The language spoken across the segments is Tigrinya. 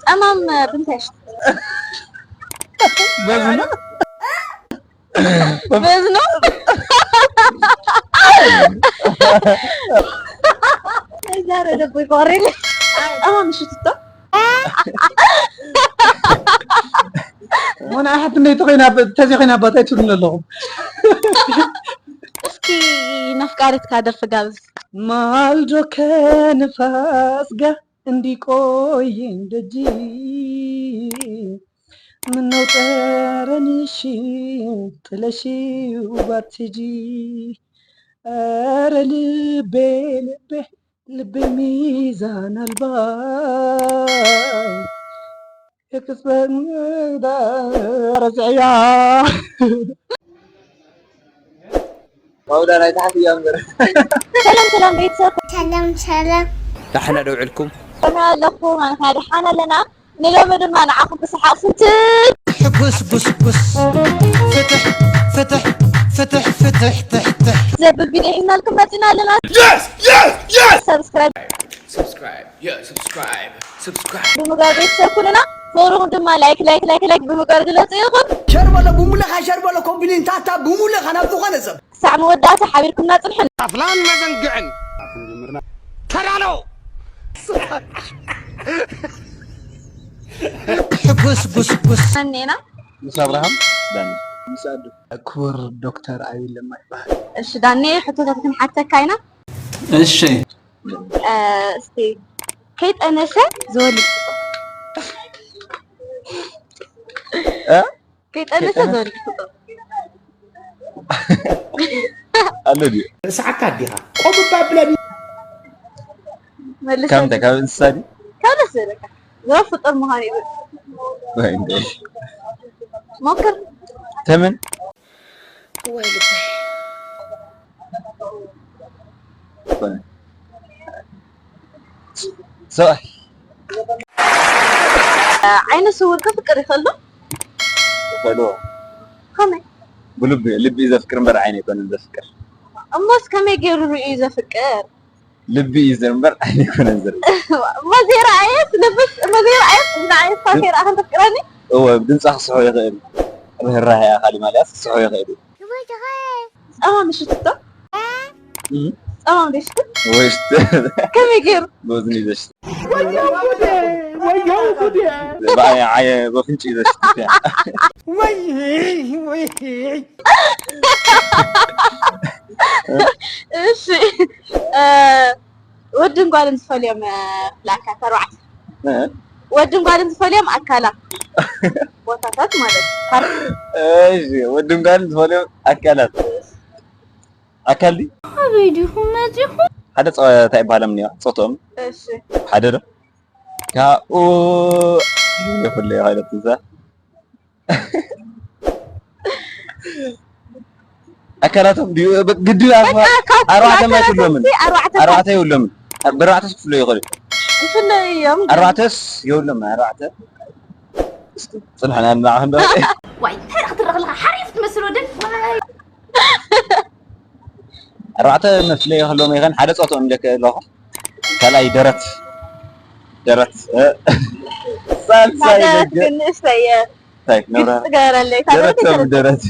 ጸማም ብንታሽ በዝና በዝኖ ዛረ ደቦ ይቆሬል ጸማም ሽትቶ ሆነ ኣሓት እንደይ ተኸይና ተዚ ኸይና ባታይ ትብሉ ኣለኹም። እስኪ ነፍቃሪትካ ደርፊ ጋብዝ። ማልዶ ከንፋስ ጋ እንዲቆይ እንደጂ ምነው ጠረንሽ ጥለሽው ባትጂ ኧረ ልቤ ልቤ ልቤ ሚዛን ኣልባ የቅጽበት ረስዕያ ዋውዳ ናይ ታሕቲ እያ እምበር ሰላም ሰላም ቤተሰብ ሰላም ሰላም ዳሕና ደውዕልኩም ከመይ ኣለኹም? ኣንካ ደሓን ኣለና። ንሎሚ ድማ ንዓኹም ብሰሓቕ ፍንትት ሕጉስ ጉስጉስ ፍትሕ ፍትሕ ፍትሕ ፍትሕ ትሕትሕ ዘብል ቪድዮ ሒዝናልኩም መፂና ኣለና። ሰብስክራይብ subscribe yeah subscribe subscribe ብምግባር ቤተሰብ ኩኑና። ፍቕርኹም ድማ ላይክ ላይክ ላይክ ላይክ ብምግባር ግለፁ ኢኹም። ሸር በሎ ብሙልኻ ሸር በሎ ኮምፕሊን ታታ ብሙልኻ ናብ ዝኾነ ሰብ ክሳዕ መወዳእታ ሓቢርኩምና ፅንሑ። ኣፍላን መዘንግዕን ተዳሎ ሕጉስ ጉስጉስ መኔና ምስ ኣብርሃም ዳኒ ምስ ኣዱ ክቡር ዶክተር ኣብይ ለማ ይበሃል። እሺ ዳኒ ሕቶታት ክንሓተካ ኢና። እሺ እ፣ እስቲ ከይጠነሰ ዝወልድ ፍጡር እ? ከይጠነሰ ከይጠነሰ? ዝወልድ ፍጡር ኣሎ ድዩ ርስዓካ ኣዲኻ ቆብባ ብለኒ መልስ ካብ እንታይ ካብ እንስሳ ድዩ ካብ ደስ ዝበለካ ዝወልድ ፍጡር ምዃኑ እዩ። ወይ እንደ ሞክር ተምን ወይ ልበይ ሰብኣይ ዓይነ ስውር ክፍቅር ይኽእል ዶ? ይኽእሉ ከመይ ብልቢ ልቢ እዩ ዘፍቅር እምበር ዓይነ ኣይኮነን ዘፍቅር እሞስ ከመይ ገይሩ ርእዩ ዘፍቅር? ልቢ እዩ ዘር እምበር ዓይነ ኣይኮነን ዘር እሞ ዘይረኣየስ ልብስ እሞ ዘይረኣየስ ንዓይስ ካፌ ረኣ ክንተፍቅረኒ? እወ ብድምፃ ክስሖ ይኽእል ርህራሄ ኣኻሊ ማልያስ ክስሖ ይኽእል እዩ ጸማም ምሽት እኮ ጸማም ደሽት ወሽት ከመይ ገይሩ በዝኒ ዘሽት ወዮ ጉዴ በፍንጭ ዘሽት ወይ ወይ እሺ ወድን ጓልን ዝፈልዮም ክላካ ተርባዕተ ወድን ጓልን ዝፈልዮም ኣካላት ቦታታት ማለት እሺ ወድን ጓልን ዝፈልዮም ኣካላት ኣካል ድዩ ኣበይ ዲኹም መፂኹም ሓደ ፀወታ ይባሃሎም እኒኦ ፆቶም እሺ ሓደ ዶ ካብኡ ይፍለዩ ሃይለት እዛ ኣካላቶም ድዩ ግድን ኣርባዕተ ማይ ክብሎምን ኣርባዕተ ይብሎምን ብኣርባዕተስ ክፍለዩ ይኽእሉ ይፍለዩ እዮም ኣርባዕተስ የብሎም ኣርባዕተ ፅንሕና ንዓኽን ዶ ዋይ እንታይ ደኣ ክትረኽ ኣለኻ ሓሪፍ ትመስል ወደን ኣርባዕተ መፍለይ ክህልዎም ይኽእል ሓደ ፆቶም ኢለክ ኣለኹ ካልኣይ ደረት ደረት ሳልሳይ ሓደ ደገ ግን ንእሽተየ እንታይ ነብራ ግልፅ ገረለይ ደረት ከም ደረት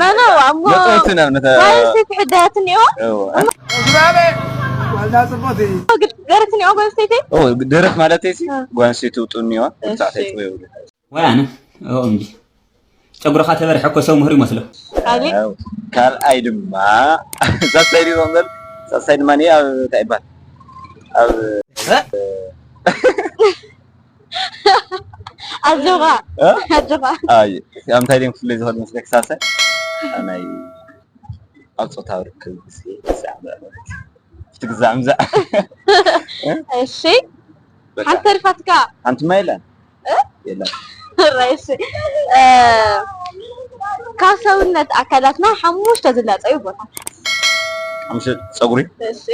መኖ ኣሞ መፀውቲ ናብ ነተ ጓል ኣንስተይቲ ሕዳያት እኒኦ እወ። ስራበ ዋልዳ ጽቡቅ እዩ ግልፅ ገረት እኒኦ ጓል ኣንስተይቲ ኦ፣ ደረት ማለት ሲ ጓል ኣንስተይቲ ውጡ እኒኦ እሺ። ብታዕታይ ጥበ ይብሉ ወይ ኣነ ኦ እንዲ ጨጉርኻ ተበርሐ እኮ ሰው ምህር ይመስሎ ካሊ ካልኣይ ድማ ሳሳይ ድዩ ዘንበል ሳሳይ ድማ ኒ ኣብ እንታይ ይባል ኣብ ኣጆኻ እ? ኣጆኻ ኣይ ኣብ እንታይ ድዮም ክፍለይ ዝኽእል መስለክ ሳሳይ ናይ ኣብ ፆታዊ ርክብ ግዜ ግዛዕ ምዛዕ ፍቲ ግዛዕ ምዛዕ እሺ ሓንቲ ተሪፋትካ ሓንትማ የለን የለን ራይሽ ካብ ሰውነት ኣካላትና ሓሙሽተ ዝላፀዩ ቦታ ሓሙሽተ ፀጉሪ እሺ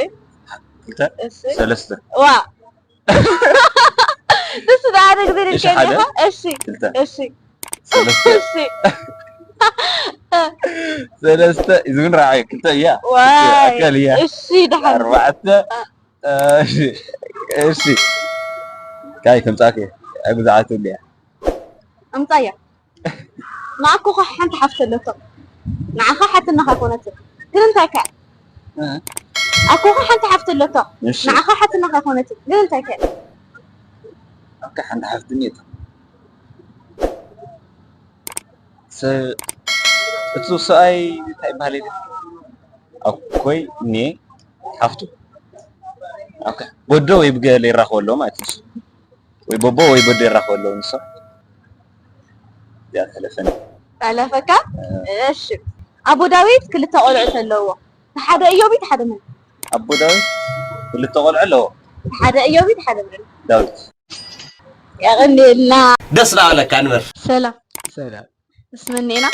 ክልተ እሺ ሰለስተ ዋ እሱ ዳሓደ ግዜ እሺ፣ ሓደ። እሺ ክልተ እሺ ሰለስተ እሺ ሰለስተ እዚ እውን ራዕዮ ክልተ እያ ዋይ ኣካል እያ እሺ ዳሓደ ኣርባዕተ እሺ እሺ ካይ ከምፃእክ ግዝኣት እያ። ኣምጻያ። ንኣኮኻ ሓንቲ ሓፍቲ ኣለቶ። ንዓኻ ሓትናኻ ኣይኮነትን። ግን እንታይ ከ? እ? ኣኮኻ ሓንቲ ሓፍቲ ኣለቶ። እሺ። ንዓኻ ሓትናኻ ኣይኮነትን። ግን እንታይ ከ? ኣኮ ሓንቲ ሓፍቲ እኒኤቶ። ስ-፣ እቲ ሰብኣይ እንታይ ይበሃል ኢለ? ኣኮይ እኒኤ ሓፍቱ። ኣኮ ወዶ ወይ ብገለ ይራኸቡ ኣለዉ ማለት እዩ። ወይ ቦቦ ወይ ቦዶ ይራኸቡ ኣለዉ ንሶም። እዚኣ ተለፈኒ። ተለፈካ? እ። እሺ። ኣቦ ዳዊት ክልተ ቆልዑት ኣለውዎ። እቲ ሓደ እዮብ እዩ፣ እቲ ሓደ መን? ኣቦ ዳዊት ክልተ ቆልዑ ኣለዎ። እቲ ሓደ እዮብ እዩ፣ እቲ ሓደ መን? ዳዊት። የቐንየልና። ደስ ላበለካ ንበር። ሰላም። ሰላም። ምስ መን ኢና?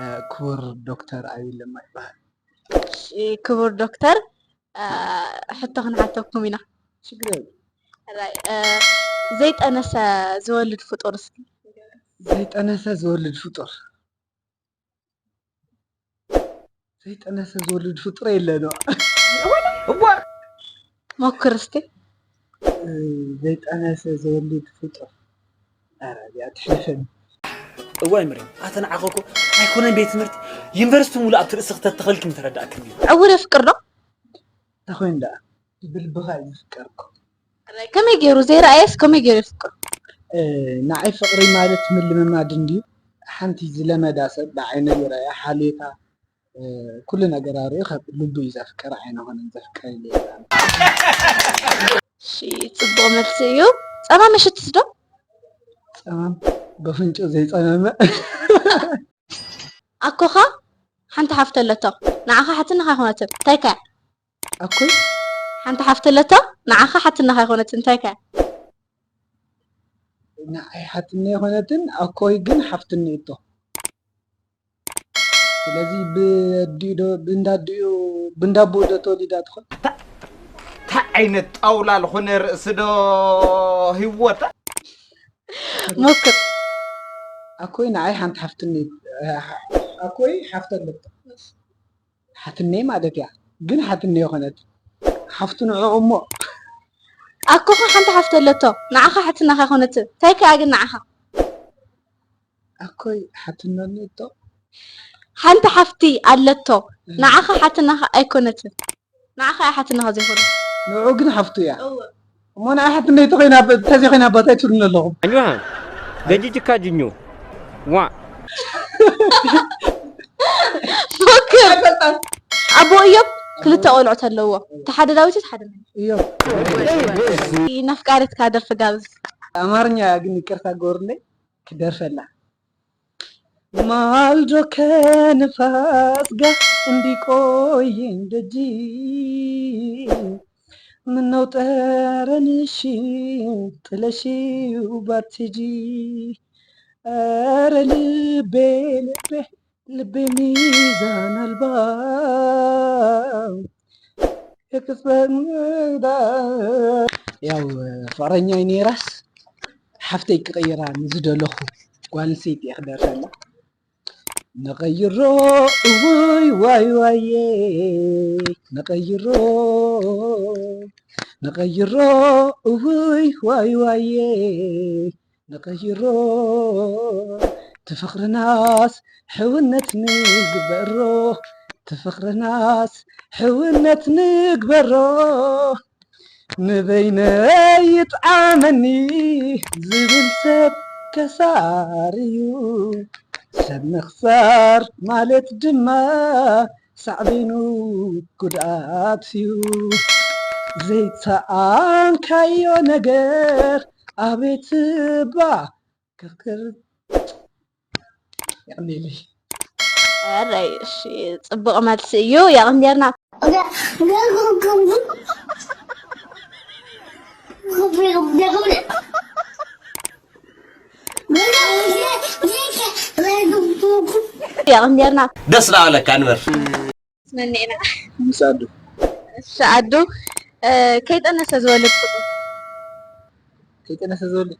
እ፣ ክቡር ዶክተር ኣብይ ለማ ይበሃል። እሺ፣ ክቡር ዶክተር፣ እ፣ ሕቶ ክንሓተኩም ኢና። ችግር የለም። ሕራይ፣ እ፣ ዘይጠነሰ ዝወልድ ፍጡር እስኪ። ዘይጠነሰ ዝወልድ ፍጡር? ዘይጠነሰ ዝወልድ ፍጡር የለን። እዋ! ሞክር እስቲ። እ፣ ዘይጠነሰ ዝወልድ ፍጡር። ኧረ፣ እዚኣ ትሕልፈኒ። እዋይ ምሪ፣ ኣተ ንዓኸ እኮ ኣይኮነን ቤት ትምህርቲ፣ ዩኒቨርሲቲ ሙሉእ ኣብቲ ርእሲ ክተተኸልኪ ምተረዳእክኒ። ዕውር የፍቅር ዶ? እንታይ ኮይኑ ደኣ? ብልብኻ እዩ ዝፍቀር እኮ። ከመይ ገይሩ ዘይረኣየስ ከመይ ገይሩ የፍቅር? እ፣ ንዓይ ፍቕሪ ማለት ምልምማድ እንድዩ። ሓንቲ ዝለመዳ ሰብ ብዓይኑ ይረኣያ፣ ሓልዮታ፣ እ፣ ኩሉ ነገራ ርእዩ ካብ ልቡ እዩ ዘፍቅር፣ ዓይኑ ኣይኮነን ዘፍቅር ኢሉ ይዛረብ። እሺ፣ ጽቡቕ መልሲ እዩ። ጸማም ምሽትስ ዶ? ጸማም በፍንጭ ዘይጸመመ። ኣኮኻ ሓንቲ ሓፍቲ ኣለቶ። ንዓኻ ሓትናኻ ኣይኮነትን። እንታይ ከ? ኣኮይ? ሓንቲ ሓፍቲ ኣለቶ። ንዓኻ ሓትናኻ ኣይኮነትን። እንታይ ከ? ንዓይ ሓትኒ ኣይኮነትን፣ ኣኮይ ግን ሓፍትኒ እቶ። ስለዚ ብኣዲኡ ዶ፣ ብእንዳ ኣዲኡ፣ ብእንዳ ኣቦኡ ዶ ተወሊዳ ትኾን? እንታይ ዓይነት ጣውላ ዝኾነ ርእሲ ዶ ሂወታ? ሞክር። ኣኮይ ንዓይ ሓንቲ ሓፍትኒ፣ ኣኮይ ሓፍቲ ኣለቶ። ሓትነይ ማለት እያ። ግን ሓትነይ ኣይኮነትን። ሓፍቱ ንዕኡ እሞ። ኣኮኻ ሓንቲ ሓፍቲ ኣለቶ። ንዓኻ ሓትናኻ ኣይኮነትን። እንታይ ከኣ ግን ንዓኻ? ኣኮይ ሓትኖኒ እቶ። ሓንቲ ሓፍቲ ኣለቶ። እ። ንዓኻ ሓትናኻ ኣይኮነትን። ንዓኻ እያ ሓትናኻ ዘይኮነት። ንዕኡ ግን ሓፍቱ እያ። እወ። እሞ ንዓይ ሓትነይ ተኾይና፣ ተዘይኮይና ኣባታይ ትብሉኒ ኣለኹም። ኣኝዋ፣ ገጂጅካ ጅኙ። ዋ። ሞክር። ኣቦ እዮብ ክልተ ቆልዑት ኣለዎ። እቲ ሓደ ዳዊት፣ እቲ ሓደ መን? እዮብ። ነፍቃሪትካ ደርፊ ጋብዝ። ኣማርኛ ግን ይቅርታ ግበሩለይ፣ ክደርፈላ። ማልዶ ከንፋስ ጋህ እንዲቆይ ደጂ፣ ምነው ጠረንሽን ጥለሽው ባትጂ። ኧረ ልቤ፣ ልቤ፣ ልቤ ሚዛን ኣልባ። የቅጽበን ያው ፍቕረኛይ ነይራስ ሓፍተይ ክቕይራ ንዝደለኹ ጓል ኣንስተይቲ እየ ክደርፈላ። ንቐይሮ እውይ ዋይ ዋየ፣ ንቐይሮ፣ ንቐይሮ እውይ ዋይ ዋየ፣ ንቐይሮ። እቲ ፍቕርናስ ሕውነት ንግበሮ፣ እቲ ፍቕርናስ ሕውነት ንግበሮ። ንበይነይ ይጥዓመኒ ዝብል ሰብ ከሳር እዩ። ሰብ ምኽሳር ማለት ድማ ሳዕቤኑ ጉድኣት እዩ። ዘይሰኣንካዮ ነገር ኣቤት እባ ክርክር። የቐንየለይ። ኣረይ፣ እሺ፣ ጽቡቕ መልሲ እዩ። የቐንየልና። የቐንየልና። ደስ ላበለካ ንበር። ስመኒ ኢና። ምስ ኣዱ። እሺ፣ ኣዱ፣ እ፣ ከይጠነሰ ዝወልድ ፍጡር? ከይጠነሰ ዝወልድ?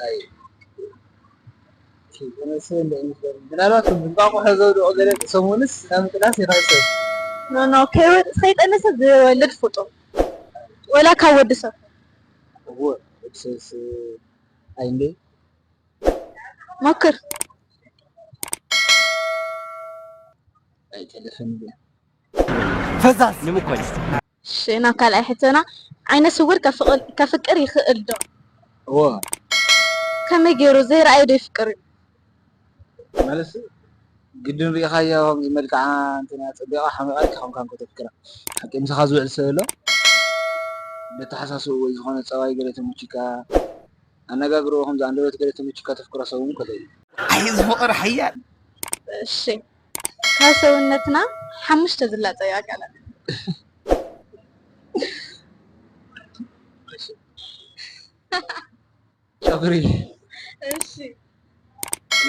ኣይ፣ ከይጠነሰ እንደ ይመስለኒ። ምናልባት እንቋቑሖ ዘውድቑ ገለ ሰሙንስ ናብ ምጥናስ ይኽእል ሰብ። ኖ ኖ፣ ከይወ- ከይጠነሰ ዝወልድ ፍጡር ወላ ካብ ወዲ ሰብ። እዎ፣ ወዲ ሰብስ ኣይንደ ሞክር። ኣይጠለፈን። ፈዛዝ ንምኳን እሺ፣ ናብ ካልኣይ ሕቶና፣ ዓይነ ስውር ከፍቕር- ከፍቅር ይኽእል ዶ? እዎ፣ ከመይ ገይሩ ዘይረኣየ ዶ ይፍቅር እዩ? ማለት ግድን ሪኢኻያ ከምዚ መልክዓ እንትና ፀቢቓ ሓሚቓ ኢልካ ከምካ እንኮ ተፍቅራ። ሓቂ ምሳኻ ዝውዕል ሰብ ኣሎ። በተሓሳስቡ ወይ ዝኾነ ፀባይ ገለ ተመችካ፣ ኣነጋግርኡ ከምዚ ኣንደበት ገለ ተመችካ ተፍቅሮ ሰብ እውን ከሎ እዩ። ኣይ እዚ ፍቕሪ ሓያል እሺ፣ ካብ ሰውነትና ሓሙሽተ ዝላፀዩ ኣካላት። ጨጉሪ እሺ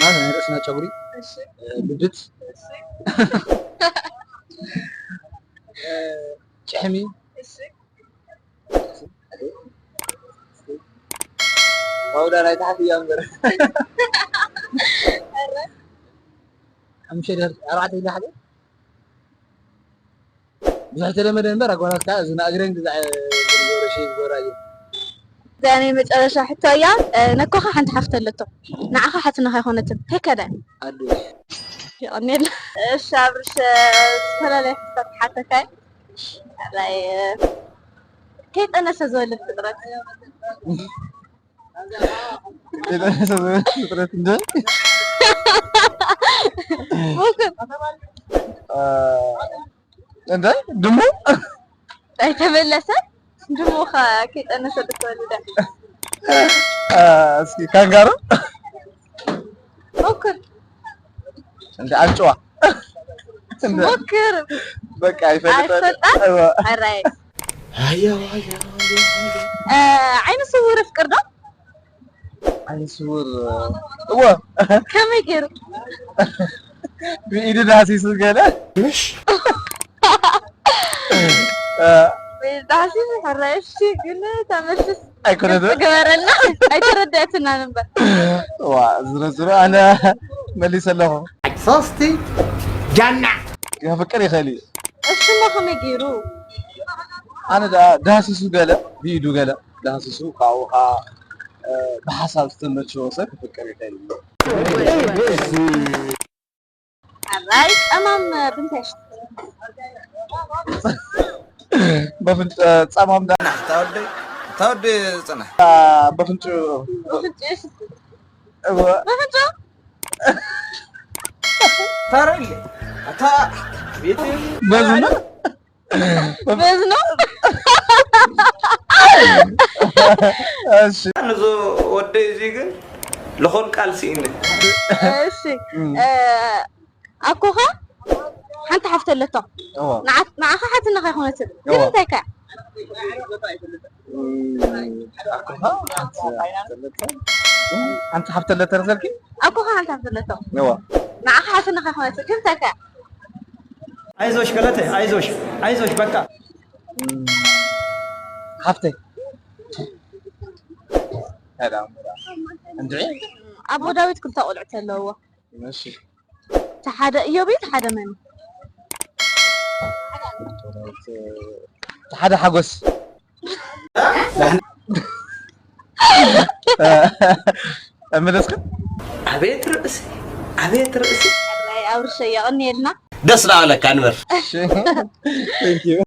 ማለት ናይ ርእስና ጨጉሪ፣ እሺ ብብት፣ እሺ ጭሕሚ፣ እሺ ዋውዳ ናይ ታሕቲ እያ እምበር ሓሙሽተ ድሕሪ ኣርባዕተ ኢላ ሓደ ብዙሕ ተለመደ እምበር ኣጓላት ከዓ እዚ ንእግረን ግዛዕ ዝገብረ ሸይ ዝገብራ እየ። እዛ ናይ መጨረሻ ሕቶ እያ። ነኮኻ ሓንቲ ሓፍቲ ኣለቶ፣ ንዓኻ ሓትነኻ ኣይኮነትን፣ እንታይ ከዳ? ኣዱ የቐኔል። እሺ ኣብርሽ፣ ዝተፈላለየ ሕቶታት ክሓተካ እየ። ናይ ከይጠነሰ ዝወልድ ፍጥረት። የጠነሰ ዝወልድ ፍጥረት እንደ ሙክር እንደ ድሙ ኣይተመለሰ። ድሙኻ ከይጠነሰ ትወልደ። እስኪ ካንጋሮ ሞክር እንደ ኣንጭዋ ሞክር። በቃ ይፈልጣል። ኣይፈልጣል? እወ። ኣራይ ዓይነ ስውር ፍቅር ዶ? ዓይነ ስውር እወ። ከመይ ገይሩ? ብኢዱ ዳህሲሱ ገለ ምሽ እ፣ ዳህሲሱ ሕራይ። እሺ ግን ተመልስ ኣይኮነ ዶ? ግበረልና። ኣይተረዳእትና ነበር። ዋ ዝሮ ዝሮ ኣነ መሊሰ ኣለኹ። ሶስቲ ጃና ክፍቅር ይኽእል እዩ። እሺ እሞ ከመይ ገይሩ? ኣነ ደኣ ዳህሲሱ ገለ ብኢዱ ገለ ዳህሲሱ ካብኡ ከዓ እ፣ ብሓሳብ ዝተመቸዎ ሰብ ክፍቅር ይኽእል እዩ። ኣራይ ጸማም ብምንታይ ሽት? በፍንጭ ጸማም ዳ ታወዲ ታወዲ ጽና በፍንጭ ብፍንጭ ሽት እወ ብፍንጭ ታረሊ ኣታ ቤት በዝና በዝኖ እሺ ንዞ ወደይ እዚ ግን ልኾን ቃል ስኢነ እሺ እ፣ ኣኮኻ ሓንቲ ሓፍቲ ኣለቶ እወ ንዓ- ንዓኻ ሓትነኻ ይኾነትን ግን እወ። እንታይ ከ ሓንቲ ሓፍቲ ኣለተን ዘልኪ ኣኮኻ ሓንቲ ሓፍቲ ኣለቶ እወ ንዓኻ ሓትነኻ ይኾነትን ግን እንታይ ከ ኣይዞሽ ገለተ ኣይዞሽ ኣይዞሽ በቃ ሓፍተይ ሰላም እንድዒ ኣቦ ዳዊት ክልተ ቆልዑ ኣለዎ እሺ እቲ ሓደ እዮብ እዩ እቲ ሓደ መን እዩ? እቲ ሓደ ሓጎስ መለስካ ኣቤት ርእሲ ኣቤት ርእሲ ራይ ኣብርሸ የቐንየልና ደስ ዳኣለካ ንበር Thank you